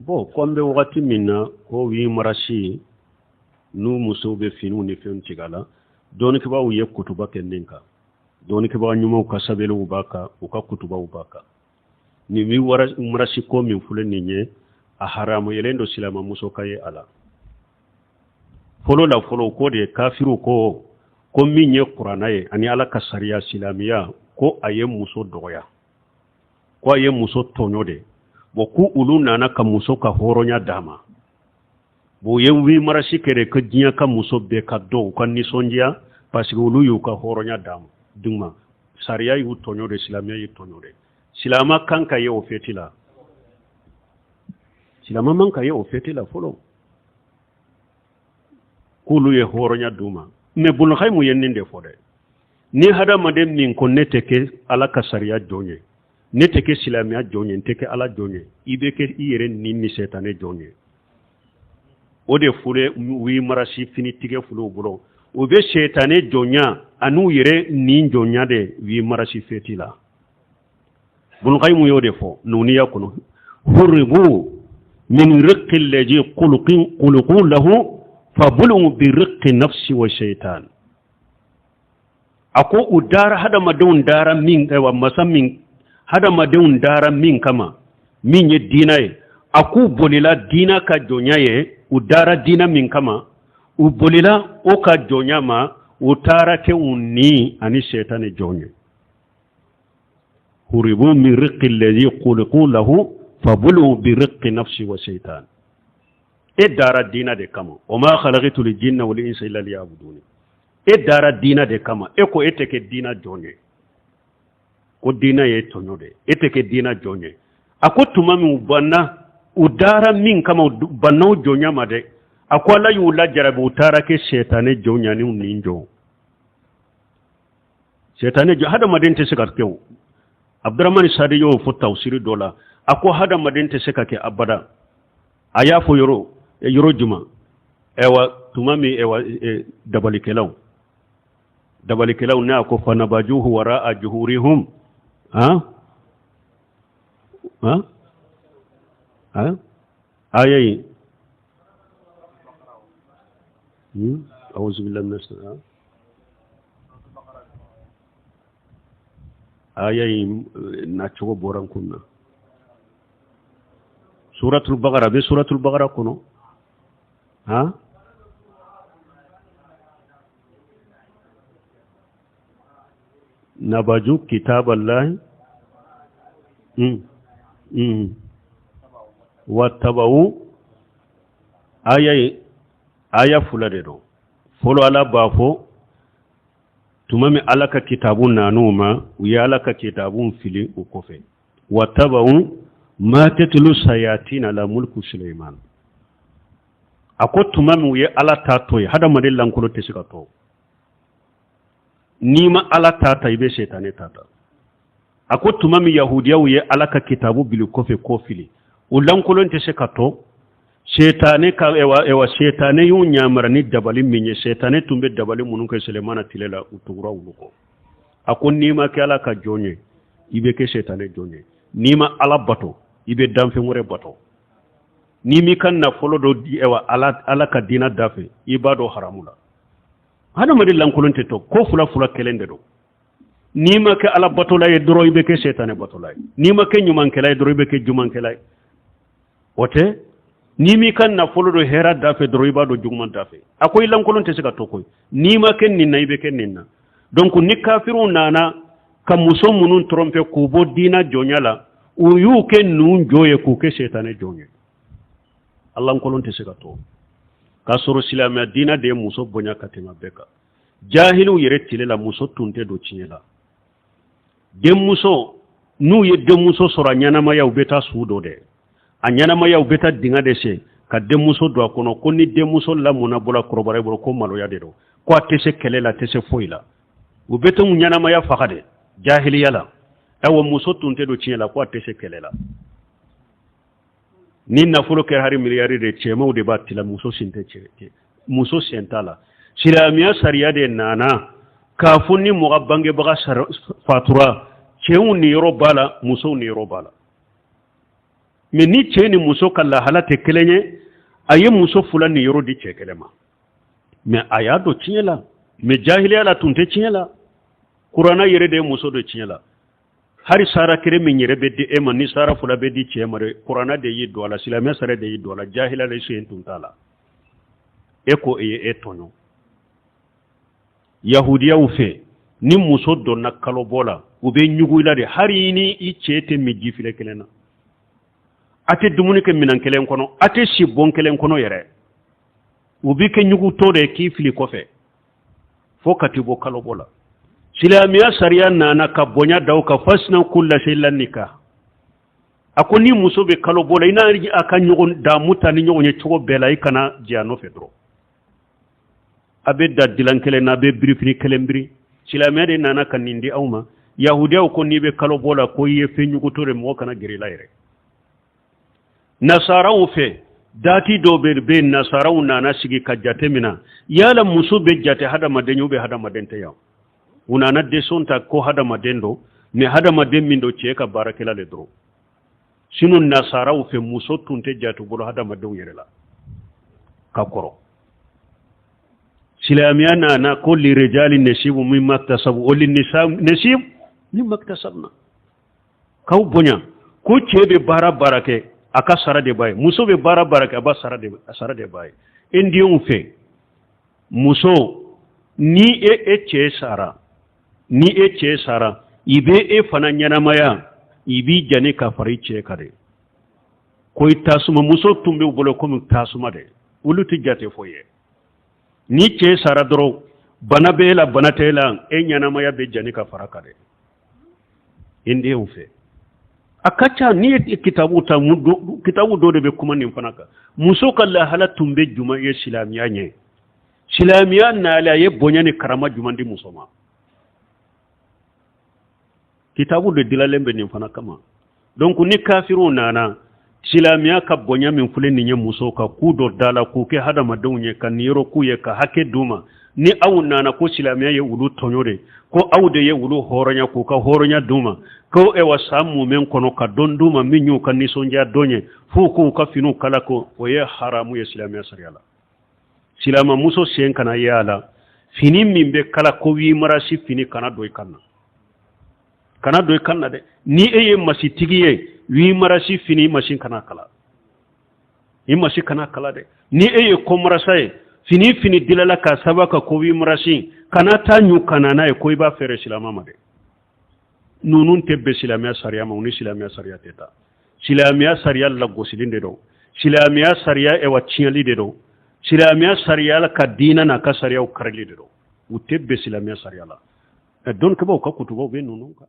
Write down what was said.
Bon, ko an bɛ wagati min na, ko 8 marisi n'u musow bɛ finiw ni fɛnw tigɛ a la, dɔnnikɛbaaw ye kutuba kɛ nin kan. Dɔnnikɛbaa ɲumanw ka sɛbɛnniw b'a kan, u ka kutubaw b'a kan. Nin 8 marisi ko min filɛ nin ye, a haramuyalen don silamɛmuso ka ye a la. Fɔlɔ la fɔlɔ, ko de kafiriw ko ko min ye kuranna ye ani Ala ka sariya silamɛya, ko a ye muso dɔgɔya, ko a ye muso tɔɲɔ de. Bon, ko olu nana ka muso ka hɔrɔnya d'a ma. Bon, u ye 8 marisi kɛ de ko diɲɛ ka muso bɛɛ ka dɔn, u ka nisɔndiya, parce que olu y'u ka hɔrɔnya d'a ma d'u ma. Sariya y'u tɔɲɔ de, silamɛya y'u tɔɲɔ de. Silamɛ kan ka ye o fɛti la? Silamɛ man ka ye o fɛti la fɔlɔ, k'olu ye hɔrɔnya d'u ma. Mais Bulukayimu ye nin de fɔ dɛ: ni hadamaden min ko ne tɛ kɛ Ala ka sariya jɔn ye, ne tɛ kɛ silamɛya jɔn ye, n tɛ kɛ Ala jɔn ye, i bɛ kɛ i yɛrɛ ni ni sɛtanɛ jɔn ye. O de fure 8 marisi fini tigɛ fulu bolo, u bɛ sɛtanɛ jɔnya an'u yɛrɛ ni jɔnya de 8 marisi fɛti la. Bulukayimu y'o de fɔ nuniya kɔnɔ: huribu min riqi lazi khuliqu lahu fabulu bi riqi nafsi wa shaitan. A ko u dara, hadamadenw dara min, wa masa min hadamadenw dara min kama, min ye diina ye, a k'u bolila diina ka jɔnya ye. U dara diina min kama, u bolila o ka jɔnya ma, u taara kɛ u ni ani sɛtanɛ jɔn ye. Huribu min riqi lazi khuliqu lahu fabulu bi riqi nafsi wa shaitan. E dara diina de kama. Wa ma khalaqtul jinna wal insa illa liya'buduni. E dara diina de kama, e ko e tɛ kɛ diina jɔn ye, ko diina ye tɔɲɔ de, e tɛ kɛ diina jɔn ye. A ko tuma min u banna, u dara min kama, u banna o jɔnya ma dɛ, a ko Ala y'u lajarabi, u taara kɛ sɛtanɛ jɔn yanni nin jɔn sɛtanɛ jɔn. Hadamaden tɛ se ka kɛ o. Abdramani Sadi y'o fɔ tafsiri dɔ la. A ko hadamaden tɛ se ka kɛ abada. A y'a fɔ yɔrɔ yɔrɔ juma? Ɛwa, tuma min, ɛwa, dabalikɛlaw ne, a ko fanabajuhu wara juhurihum han han han aya in, auzu billahi minash shaitan, aya in nacogo bɔra n kun na. Suratul Bakara bɛ, Suratul Bakara kɔnɔ han. Nabaju kitaballahi wattabawu. Aya ye aya fila de don. Fɔlɔ, Ala b'a fɔ tuma min Ala ka kitabu nan'u ma, u ye Ala ka kitabu fili u kɔfɛ. Wattabawu ma tatlu sayatin ala mulku Suleiman. A ko tuma min u ye Ala ta to yen, hadamaden lankolon tɛ se ka to. N'i ma Ala ta ta, i bɛ sɛtanɛ ta ta. A ko tuma min yahudiyaw ye Ala ka kitabu bili kɔfɛ k'o fili, u lankolon tɛ se ka to. Sɛtanɛ ka, ɛwa, sɛtanɛ y'u ɲamara ni dabali min ye, sɛtanɛ tun bɛ dabali minnu kɛ Selemana tile la, u tugura olu kɔ. A ko n'i ma kɛ Ala ka jɔn ye, i bɛ kɛ sɛtanɛ jɔn ye. N'i ma Ala bato, i bɛ danfɛn wɛrɛ bato. N'i m'i ka nafolo dɔ di, ɛwa, Ala ka diinɛ da fɛ, i b'a dɔn haramu la. Hadamaden lankolon tɛ to. Ko fila fila kelen de don. N'i ma kɛ Ala batola ye dɔrɔn, i bɛ kɛ sɛtanɛ batola ye. N'i ma kɛ ɲumankɛla ye dɔrɔn, i bɛ kɛ jumankɛla ye. O tɛ, n'i m'i ka nafolo don hɛrɛ da fɛ dɔrɔn, i b'a don juguman da fɛ. A ko i lankolon tɛ se ka to koyi. N'i ma kɛ nin na, i bɛ kɛ nin na. Donc ni kafiriw nana ka muso minnu tromper k'u bɔ diina jɔnya la, u y'u kɛ ninnu jɔn ye, k'u kɛ sɛtanɛ jɔn ye. A lankolon tɛ se ka to, k'a sɔrɔ silamɛya diina de ye muso bonya ka tɛmɛ bɛɛ kan. Jahiliw yɛrɛ tile la, muso tun tɛ don tiɲɛ la. Denmuso, n'u ye denmuso sɔrɔ a ɲɛnamaya, u bɛ taa su dɔ dɛ a ɲɛnamaya, u bɛ taa dingɛ de sen ka denmuso don a kɔnɔ, ko ni denmuso lamɔna bɔra kɔrɔbara bolo, ko maloya de don, ko a tɛ se kɛlɛ la, a tɛ se foyi la. U bɛ taa ɲɛnamaya faga de jahiliya la. Ayiwa, muso tun tɛ don tiɲɛ la, ko a tɛ se kɛlɛ la. Ni nafolo kɛra hari miliyari de, cɛmanw de b'a tila, muso sen tɛ, cɛ muso sen t'a la. Silamɛya sariya de nana k'a fɔ ni mɔgɔ bangebaga fatura, cɛw niyɔrɔ b'a la, musow niyɔrɔ b'a la. Mais ni cɛ ni muso ka lahala tɛ kelen ye, a ye muso fila niyɔrɔ di cɛ kelen ma. Mais a y'a don tiɲɛ la, mais jahiliya la tun tɛ tiɲɛ la. Kuranna yɛrɛ de ye muso don tiɲɛ la. Hali sara kelen min yɛrɛ bɛ di e ma, ni sara fila bɛ di cɛ ma dɛ, kuranna de y'i don a la, silamɛ sariya de y'i don a la. Jahiliya la, sen tun t'a la. E ko e ye e tɔɲɔ. Yahudiyaw fɛ, ni muso donna kalobɔ la, u bɛ ɲugu i la de. Hali ni i cɛ tɛ min jifilen kelen na, a tɛ dumuni kɛ minɛn kelen kɔnɔ, a tɛ si bon kelen kɔnɔ yɛrɛ, u b'i kɛ ɲugutɔ de k'i fili kɔfɛ fo ka t'i bɔ kalobɔ la. Silamɛya sariya nana ka bonya da o kan. Fasina kulla shay la nikah. A ko ni muso bɛ kalobɔ la, i n'a a ka ɲɔgɔn damu ta ni ɲɔgɔn ye cogo bɛɛ la, i kana jɛ a nɔfɛ dɔrɔn. A bɛ da dilan kelen na, a bɛ birifini kelen biri. Silamɛya de nana ka nin di aw ma. Yahudiyaw ko n'i bɛ kalo bɔ la, ko i ye fɛn ɲugutɔ de, mɔgɔ kana gɛrɛ i la yɛrɛ. Nasaraw fɛ, dati dɔw bɛ yen, nasaraw nana sigi ka jate minɛ yala muso bɛ jate hadamaden ye ou bien hadamaden tɛ yan. U nana décision ta ko hadamaden don, mais hadamaden min don, cɛ ka baarakɛla de dɔrɔn. Sinon nasaraw fɛ, muso tun tɛ jate bolo hadamadenw yɛrɛ la ka kɔrɔ. Silamɛya nana ko lirijali nasibu mimma iktasabu wa linnisa nasibu mimma iktasabna, k'aw bonya. Ko cɛ bɛ baara baara kɛ, a ka sara de b'a ye. Muso bɛ baara baara kɛ, a b'a sara de, a sara de b'a ye. Indienw fɛ, muso, ni e cɛ sara, ni e cɛ sara, i bɛ e fana ɲɛnamaya, i b'i jani ka fara i cɛ kan de. Ko i tasuma, muso tun b'u bolo komi tasuma de, olu tɛ jate foyi ye. Ni cɛ sara dɔrɔn, bana bɛ e la, bana tɛ e la, e ɲɛnamaya bɛ jani ka fara kan de. Indienw fɛ, a ka ca. N'i ye kitabu ta, kitabu dɔ de bɛ kuma nin fana kan. Muso ka lahala tun bɛ jumɛn ye silamɛya ɲɛ? Silamɛya nalen, a ye bonya ni karama jumɛn di muso ma? Kitabu de dilalen bɛ nin fana kama. Donc ni kafiriw nana, silamɛya ka bonya min filɛ nin ye musow ka k'u dɔ da la, k'u kɛ hadamadenw ye, ka niyɔrɔ k'u ye, ka hakɛ d'u ma, ni aw nana ko silamɛya ye olu tɔɲɔ de, ko aw de ye olu hɔrɔnya, k'u ka hɔrɔnya d'u ma, ko ewa san mumɛ kɔnɔ ka don d'u ma min y'u ka nisɔndiya don ye, f'u k'u ka finiw kala, ko o ye haramu ye silamɛya sariya la. Silamɛmuso sen kana ye a la. Fini min bɛ kala ko 8 mars, fini kana don i kan na, kana don i kan na dɛ. Ni e ye masitigi ye, 8 mars fini, i masi kana kala, i masi kana kala dɛ. Ni e ye kɔmarasa ye, fini fini dilala ka saba ka ko 8 mars, kana taa ɲu ka na n'a ye ko i b'a feere silama ma dɛ. Ninnu tɛ bɛn silamɛya sariya ma, u ni silamɛya sariya tɛ taa. Silamɛya sariya lagosilen de don, silamɛya sariya ewa tiɲɛli de don, silamɛya sariya ka diinɛ n'a ka sariyaw karili de don. U tɛ bɛn silamɛya sariya la. Dɔnnikɛbaaw ka kutubaw bɛ ninnu kan.